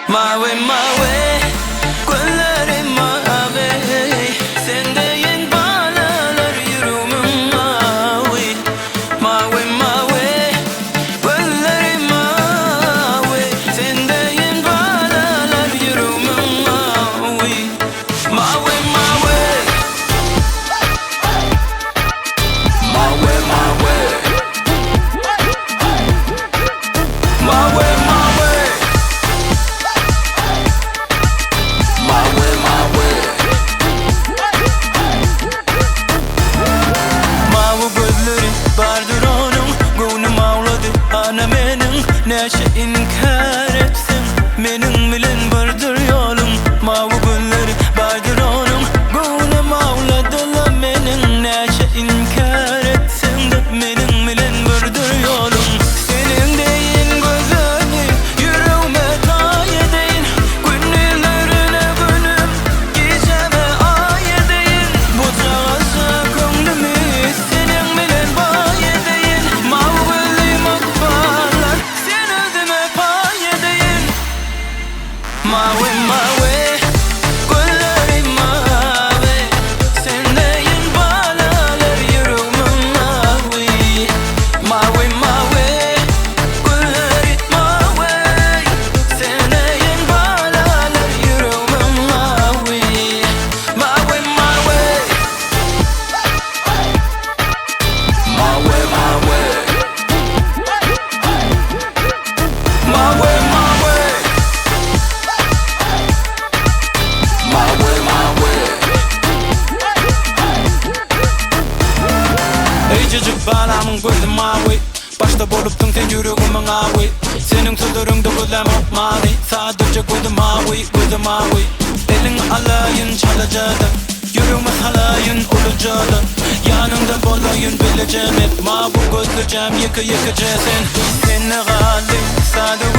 Mawy mawy gözleri mawy Sen deýin balalar ýüregimiň mawy Mawy mawy gözleri mawy Sen deýin balalar ýüregimiň mawy Mawy mawy Mawy mawy Mawy mawy Mawy mawy Mawy gözleri bardyr onuň Göwnüm awlady ana meniň Näçe inkär etseň Meniň bilen birdir ýoluň Mawy gözleri bardyr onuň Göwnüm awlady-la meniň Näçe inkär etseň-de Meniň bilen birdir ýoluň Seniň deýin gözeli Ýüregime taý edeýin Gündizlerine günüm Gijäme aý edeýin Bujagaza köňlümi Seniň bilen baý edeýin Mawy gözli ykballar Sen özüme paý edeýin Mawy mawy gözleri mawy Sen deýin balalar ýüregimiň mawy Mawy mawy gözleri mawy Sen deýin balalar ýüregimiň mawy Mawy mawy Mawy mawy Mawy mawy Mawy mawy Eýjejik balamyň gözi mawy Başda bolupsyň sen ýüregimiň awy Seniň sözleriňde gözlämok many Sadaja gözi mawy, gözi mawy Eliňi alaýyn çalajadan Ýüregime salaýyn ulujadan Ýanyňda bolaýyn bileje men Mawy gözlüjäm ýeke-ýekeje sen Sende galdy sada.